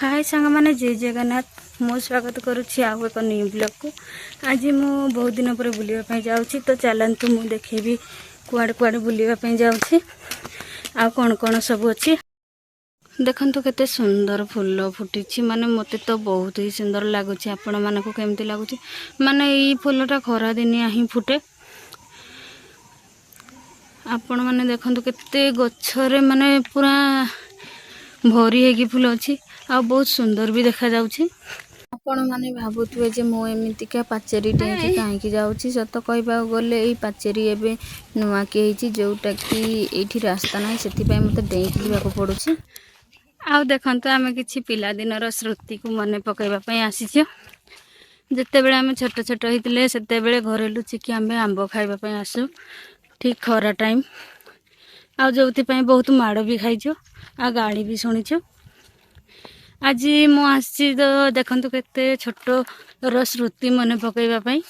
ହାଏ ସାଙ୍ଗମାନେ, ଜୟ ଜଗନ୍ନାଥ। ମୁଁ ସ୍ୱାଗତ କରୁଛି ଆଉ ଏକ ନ୍ୟୁ ବ୍ଲଗ୍କୁ। ଆଜି ମୁଁ ବହୁତ ଦିନ ପରେ ବୁଲିବା ପାଇଁ ଯାଉଛି, ତ ଚାଲନ୍ତୁ ମୁଁ ଦେଖେଇବି କୁଆଡ଼େ କୁଆଡ଼େ ବୁଲିବା ପାଇଁ ଯାଉଛି ଆଉ କ'ଣ କ'ଣ ସବୁ ଅଛି। ଦେଖନ୍ତୁ କେତେ ସୁନ୍ଦର ଫୁଲ ଫୁଟିଛି। ମାନେ ମୋତେ ତ ବହୁତ ହି ସୁନ୍ଦର ଲାଗୁଛି। ଆପଣମାନଙ୍କୁ କେମିତି ଲାଗୁଛି? ମାନେ ଏଇ ଫୁଲଟା ଖରା ଦିନିଆ ହିଁ ଫୁଟେ। ଆପଣମାନେ ଦେଖନ୍ତୁ କେତେ ଗଛରେ ମାନେ ପୁରା ଭରି ହେଇକି ଫୁଲ ଅଛି ଆଉ ବହୁତ ସୁନ୍ଦର ବି ଦେଖାଯାଉଛି। ଆପଣମାନେ ଭାବୁଥିବେ ଯେ ମୁଁ ଏମିତିକା ପାଚେରୀ ଡେଇଁକି କାହିଁକି ଯାଉଛି। ସତ କହିବାକୁ ଗଲେ ଏଇ ପାଚେରୀ ଏବେ ନୂଆକି ହେଇଛି, ଯେଉଁଟାକି ଏଇଠି ରାସ୍ତା ନାହିଁ, ସେଥିପାଇଁ ମୋତେ ଡେଇଁକି ଯିବାକୁ ପଡ଼ୁଛି। ଆଉ ଦେଖନ୍ତୁ, ଆମେ କିଛି ପିଲାଦିନର ସ୍ମୃତିକୁ ମନେ ପକାଇବା ପାଇଁ ଆସିଛୁ। ଯେତେବେଳେ ଆମେ ଛୋଟ ଛୋଟ ହେଇଥିଲେ, ସେତେବେଳେ ଘରେ ଲୁଚିକି ଆମେ ଆମ୍ବ ଖାଇବା ପାଇଁ ଆସୁ ଠିକ୍ ଖରା ଟାଇମ୍, ଆଉ ଯେଉଁଥିପାଇଁ ବହୁତ ମାଡ଼ ବି ଖାଇଛୁ ଆଉ ଗାଳି ବି ଶୁଣିଛୁ। ଆଜି ମୁଁ ଆସିଛି, ତ ଦେଖନ୍ତୁ କେତେ ଛୋଟର ସ୍ମୃତି ମନେ ପକାଇବା ପାଇଁ।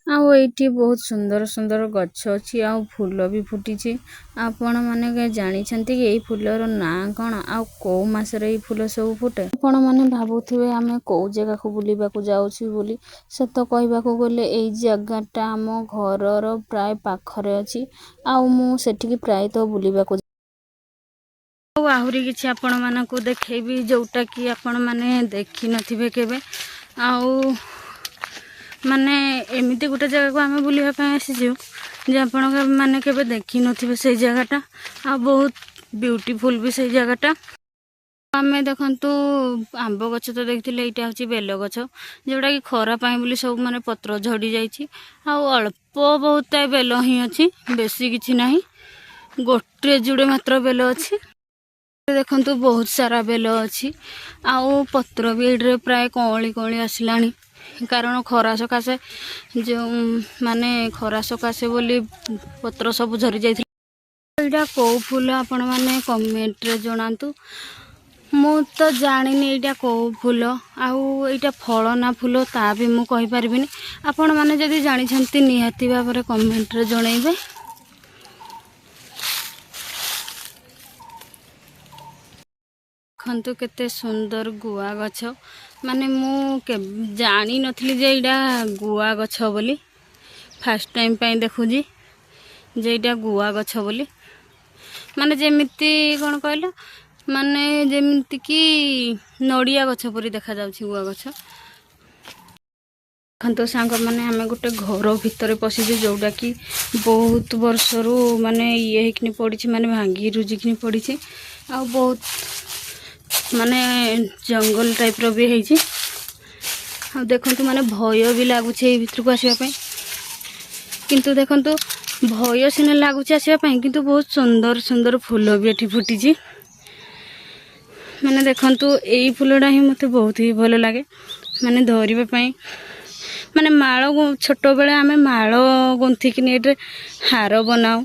ଆଉ ଏଇଠି ବହୁତ ସୁନ୍ଦର ସୁନ୍ଦର ଗଛ ଅଛି ଆଉ ଫୁଲ ବି ଫୁଟିଛି। ଆପଣମାନେ ଜାଣିଛନ୍ତି କି ଏଇ ଫୁଲର ନାଁ କ'ଣ ଆଉ କେଉଁ ମାସରେ ଏଇ ଫୁଲ ସବୁ ଫୁଟେ? ଆପଣମାନେ ଭାବୁଥିବେ ଆମେ କେଉଁ ଜାଗାକୁ ବୁଲିବାକୁ ଯାଉଛୁ ବୋଲି। ସତ କହିବାକୁ ଗଲେ ଏଇ ଜାଗାଟା ଆମ ଘରର ପ୍ରାୟ ପାଖରେ ଅଛି ଆଉ ମୁଁ ସେଠିକି ପ୍ରାୟତଃ ବୁଲିବାକୁ ଆଉ ଆହୁରି କିଛି ଆପଣମାନଙ୍କୁ ଦେଖେଇବି, ଯେଉଁଟାକି ଆପଣମାନେ ଦେଖିନଥିବେ କେବେ। ଆଉ ମାନେ ଏମିତି ଗୋଟେ ଜାଗାକୁ ଆମେ ବୁଲିବା ପାଇଁ ଆସିଛୁ ଯେ ଆପଣ ମାନେ କେବେ ଦେଖିନଥିବେ ସେଇ ଜାଗାଟା, ଆଉ ବହୁତ ବ୍ୟୁଟିଫୁଲ୍ ବି ସେଇ ଜାଗାଟା। ଆମେ ଦେଖନ୍ତୁ, ଆମ୍ବ ଗଛ ତ ଦେଖିଥିଲେ, ଏଇଟା ହେଉଛି ବେଲ ଗଛ, ଯେଉଁଟାକି ଖରା ପାଇଁ ବୋଲି ସବୁ ମାନେ ପତ୍ର ଝଡ଼ି ଯାଇଛି। ଆଉ ଅଳ୍ପ ବହୁତ ବେଲ ହିଁ ଅଛି, ବେଶୀ କିଛି ନାହିଁ, ଗୋଟେ ଯୁଡ଼େ ମାତ୍ର ବେଲ ଅଛି। ଦେଖନ୍ତୁ, ବହୁତ ସାରା ବେଲ ଅଛି ଆଉ ପତ୍ର ବି ଏଇଠିରେ ପ୍ରାୟ କଅଁଳି କଅଁଳି ଆସିଲାଣି, କାରଣ ଖରା ସକାଶେ, ଯେଉଁ ମାନେ ଖରା ସକାଶେ ବୋଲି ପତ୍ର ସବୁ ଝରି ଯାଇଥିଲା। ଏଇଟା କେଉଁ ଫୁଲ, ଆପଣମାନେ କମେଣ୍ଟରେ ଜଣାନ୍ତୁ। ମୁଁ ତ ଜାଣିନି ଏଇଟା କେଉଁ ଫୁଲ ଆଉ ଏଇଟା ଫଳ ନା ଫୁଲ, ତା ବି ମୁଁ କହିପାରିବିନି। ଆପଣମାନେ ଯଦି ଜାଣିଛନ୍ତି, ନିହାତି ଭାବରେ କମେଣ୍ଟରେ ଜଣେଇବେ। ଦେଖନ୍ତୁ କେତେ ସୁନ୍ଦର ଗୁଆ ଗଛ। ମାନେ ମୁଁ ଜାଣିନଥିଲି ଯେ ଏଇଟା ଗୁଆ ଗଛ ବୋଲି। ଫାର୍ଷ୍ଟ ଟାଇମ୍ ପାଇଁ ଦେଖୁଛି ଯେ ଏଇଟା ଗୁଆ ଗଛ ବୋଲି। ମାନେ ଯେମିତି କ'ଣ କହିଲ, ମାନେ ଯେମିତିକି ନଡ଼ିଆ ଗଛ ପରି ଦେଖାଯାଉଛି ଗୁଆ ଗଛ। ଦେଖନ୍ତୁ ସାଙ୍ଗମାନେ, ଆମେ ଗୋଟେ ଘର ଭିତରେ ପଶିଛୁ, ଯେଉଁଟାକି ବହୁତ ବର୍ଷରୁ ମାନେ ଇଏ ହେଇକିନି ପଡ଼ିଛି, ମାନେ ଭାଙ୍ଗି ରୁଜିକିନି ପଡ଼ିଛି ଆଉ ବହୁତ ମାନେ ଜଙ୍ଗଲ ଟାଇପ୍ର ବି ହେଇଛି। ଆଉ ଦେଖନ୍ତୁ, ମାନେ ଭୟ ବି ଲାଗୁଛି ଏଇ ଭିତରକୁ ଆସିବା ପାଇଁ। କିନ୍ତୁ ଦେଖନ୍ତୁ, ଭୟ ସିନା ଲାଗୁଛି ଆସିବା ପାଇଁ, କିନ୍ତୁ ବହୁତ ସୁନ୍ଦର ସୁନ୍ଦର ଫୁଲ ବି ଏଠି ଫୁଟିଛି। ମାନେ ଦେଖନ୍ତୁ, ଏଇ ଫୁଲଟା ହିଁ ମୋତେ ବହୁତ ହି ଭଲ ଲାଗେ, ମାନେ ଧରିବା ପାଇଁ। ମାନେ ମାଳ, ଛୋଟବେଳେ ଆମେ ମାଳ ଗୁନ୍ଥିକିନି ଏଠି ହାର ବନାଉ।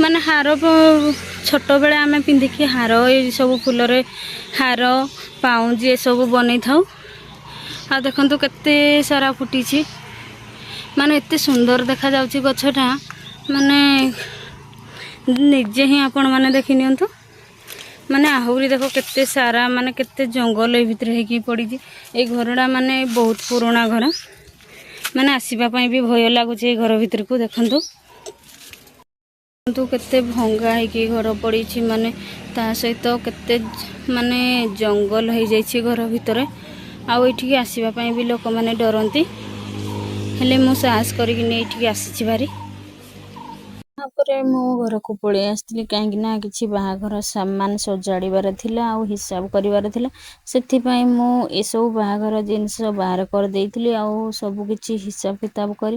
ମାନେ ହାର ଛୋଟବେଳେ ଆମେ ପିନ୍ଧିକି ହାର, ଏଇ ସବୁ ଫୁଲରେ ହାର, ପାଉଁଜି ଏସବୁ ବନେଇଥାଉ। ଆଉ ଦେଖନ୍ତୁ କେତେ ସାରା ଫୁଟିଛି। ମାନେ ଏତେ ସୁନ୍ଦର ଦେଖାଯାଉଛି ଗଛଟା, ମାନେ ନିଜେ ହିଁ ଆପଣମାନେ ଦେଖି ନିଅନ୍ତୁ। ମାନେ ଆହୁରି ଦେଖ କେତେ ସାରା, ମାନେ କେତେ ଜଙ୍ଗଲ ଏଇ ଭିତରେ ହେଇକି ପଡ଼ିଛି। ଏଇ ଘରଟା ମାନେ ବହୁତ ପୁରୁଣା ଘର, ମାନେ ଆସିବା ପାଇଁ ବି ଭୟ ଲାଗୁଛି ଏଇ ଘର ଭିତରକୁ। ଦେଖନ୍ତୁ କେତେ ଭଙ୍ଗା ହେଇକି ଘର ପଡ଼ିଛି, ମାନେ ତା ସହିତ କେତେ ମାନେ ଜଙ୍ଗଲ ହେଇଯାଇଛି ଘର ଭିତରେ। ଆଉ ଏଇଠିକି ଆସିବା ପାଇଁ ବି ଲୋକମାନେ ଡରନ୍ତି, ହେଲେ ମୁଁ ସାହସ କରିକିନି ଏଇଠିକି ଆସିଛି ଭାରି। ତାପରେ ମୁଁ ଘରକୁ ପଳେଇ ଆସିଥିଲି, କାହିଁକି ନା କିଛି ବାହାଘର ସାମାନ ସଜାଡ଼ିବାର ଥିଲା ଆଉ ହିସାବ କରିବାର ଥିଲା। ସେଥିପାଇଁ ମୁଁ ଏସବୁ ବାହାଘର ଜିନିଷ ବାହାର କରିଦେଇଥିଲି ଆଉ ସବୁ କିଛି ହିସାବ କିତାବ କରି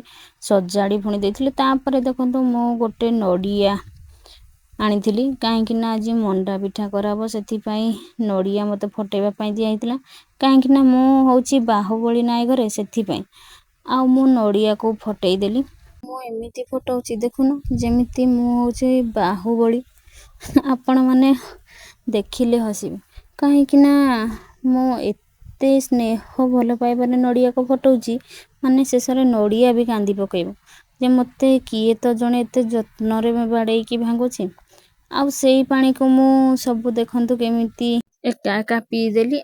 ସଜାଡ଼ି ପୁଣି ଦେଇଥିଲି। ତାପରେ ଦେଖନ୍ତୁ, ମୁଁ ଗୋଟେ ନଡ଼ିଆ ଆଣିଥିଲି, କାହିଁକି ନା ଆଜି ମଣ୍ଡା ପିଠା କରାହବ। ସେଥିପାଇଁ ନଡ଼ିଆ ମୋତେ ଫଟେଇବା ପାଇଁ ଦିଆହେଇଥିଲା, କାହିଁକି ନା ମୁଁ ହେଉଛି ବାହୁବଳି ନାଇଁ ଘରେ, ସେଥିପାଇଁ। ଆଉ ମୁଁ ନଡ଼ିଆକୁ ଫଟେଇ ଦେଲି। ମୁଁ ଏମିତି ଫଟଉଛି ଦେଖୁନ, ଯେମିତି ମୁଁ ହେଉଛି ବାହୁବଳି। ଆପଣମାନେ ଦେଖିଲେ ହସିବେ, କାହିଁକି ନା ମୁଁ ଏତେ ସ୍ନେହ ଭଲ ପାଇବାରେ ନଡ଼ିଆକୁ ଫଟଉଛି, ମାନେ ଶେଷରେ ନଡ଼ିଆ ବି କାନ୍ଦି ପକେଇବ ଯେ ମୋତେ କିଏ ତ ଜଣେ ଏତେ ଯତ୍ନରେ ବାଡ଼େଇକି ଭାଙ୍ଗୁଛି। ଆଉ ସେଇ ପାଣିକୁ ମୁଁ ସବୁ ଦେଖନ୍ତୁ କେମିତି ଏକା ଏକା ପିଇଦେଲି।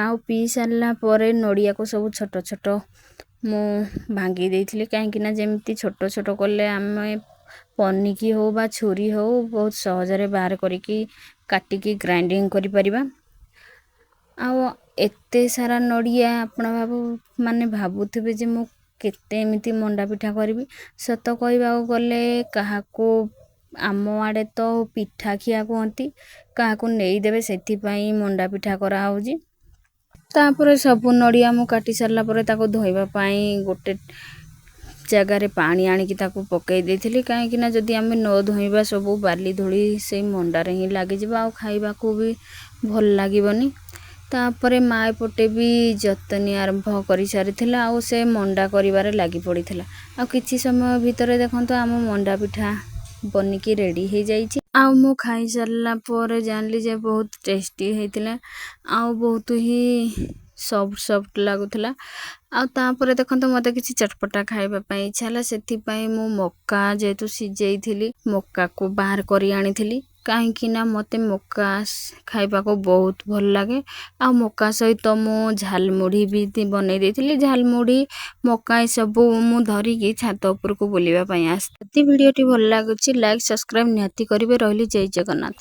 ଆଉ ପିଇ ସାରିଲା ପରେ ନଡ଼ିଆକୁ ସବୁ ଛୋଟ ଛୋଟ ମୁଁ ଭାଙ୍ଗି ଦେଇଥିଲି, କାହିଁକିନା ଯେମିତି ଛୋଟ ଛୋଟ କଲେ ଆମେ ପନିକି ହଉ ବା ଛୁରୀ ହଉ ବହୁତ ସହଜରେ ବାହାର କରିକି କାଟିକି ଗ୍ରାଇଣ୍ଡିଙ୍ଗ କରିପାରିବା। ଆଉ ଏତେ ସାରା ନଡ଼ିଆ, ଆପଣ ମାନେ ଭାବୁଥିବେ ଯେ ମୁଁ କେତେ ଏମିତି ମଣ୍ଡା ପିଠା କରିବି। ସତ କହିବାକୁ ଗଲେ କାହାକୁ, ଆମ ଆଡ଼େ ତ ପିଠା ଖିଆ କୁହନ୍ତି, କାହାକୁ ନେଇଦେବେ, ସେଥିପାଇଁ ମଣ୍ଡା ପିଠା କରାହେଉଛି। ତାପରେ ସବୁ ନଡ଼ିଆ ମୁଁ କାଟି ସାରିଲା ପରେ ତାକୁ ଧୋଇବା ପାଇଁ ଗୋଟେ ଜାଗାରେ ପାଣି ଆଣିକି ତାକୁ ପକାଇ ଦେଇଥିଲି, କାହିଁକିନା ଯଦି ଆମେ ନ ଧୋଇବା ସବୁ ବାଲି ଧୂଳି ସେଇ ମଣ୍ଡାରେ ହିଁ ଲାଗିଯିବ ଆଉ ଖାଇବାକୁ ବି ଭଲ ଲାଗିବନି। ତାପରେ ମା ଏପଟେ ବି ଜନ୍ତଣି ଆରମ୍ଭ କରିସାରିଥିଲା ଆଉ ସେ ମଣ୍ଡା କରିବାରେ ଲାଗି ପଡ଼ିଥିଲା। ଆଉ କିଛି ସମୟ ଭିତରେ ଦେଖନ୍ତୁ ଆମ ମଣ୍ଡା ପିଠା ବନିକି ରେଡ଼ି ହେଇଯାଇଛି। ଆଉ ମୁଁ ଖାଇସାରିଲା ପରେ ଜାଣିଲି ଯେ ବହୁତ ଟେଷ୍ଟି ହେଇଥିଲା ଆଉ ବହୁତ ହିଁ ସଫ୍ଟ ସଫ୍ଟ ଲାଗୁଥିଲା। ଆଉ ତାପରେ ଦେଖନ୍ତୁ ମୋତେ କିଛି ଚଟପଟା ଖାଇବା ପାଇଁ ଇଚ୍ଛା ହେଲା, ସେଥିପାଇଁ ମୁଁ ମକା ଯେହେତୁ ସିଝେଇଥିଲି ମକାକୁ ବାହାର କରି ଆଣିଥିଲି, କାହିଁକି ନା ମୋତେ ମକା ଖାଇବାକୁ ବହୁତ ଭଲ ଲାଗେ। ଆଉ ମକା ସହିତ ମୁଁ ଝାଲମୁଢ଼ି ବି ବନେଇ ଦେଇଥିଲି। ଝାଲମୁଢ଼ି, ମକା ଏସବୁ ମୁଁ ଧରିକି ଛାତ ଉପରକୁ ବୁଲିବା ପାଇଁ ଆସିଥିଲି। ଯଦି ଭିଡ଼ିଓଟି ଭଲ ଲାଗୁଛି, ଲାଇକ୍ ସବସ୍କ୍ରାଇବ୍ ନିହାତି କରିବେ। ରହିଲି, ଜୟ ଜଗନ୍ନାଥ।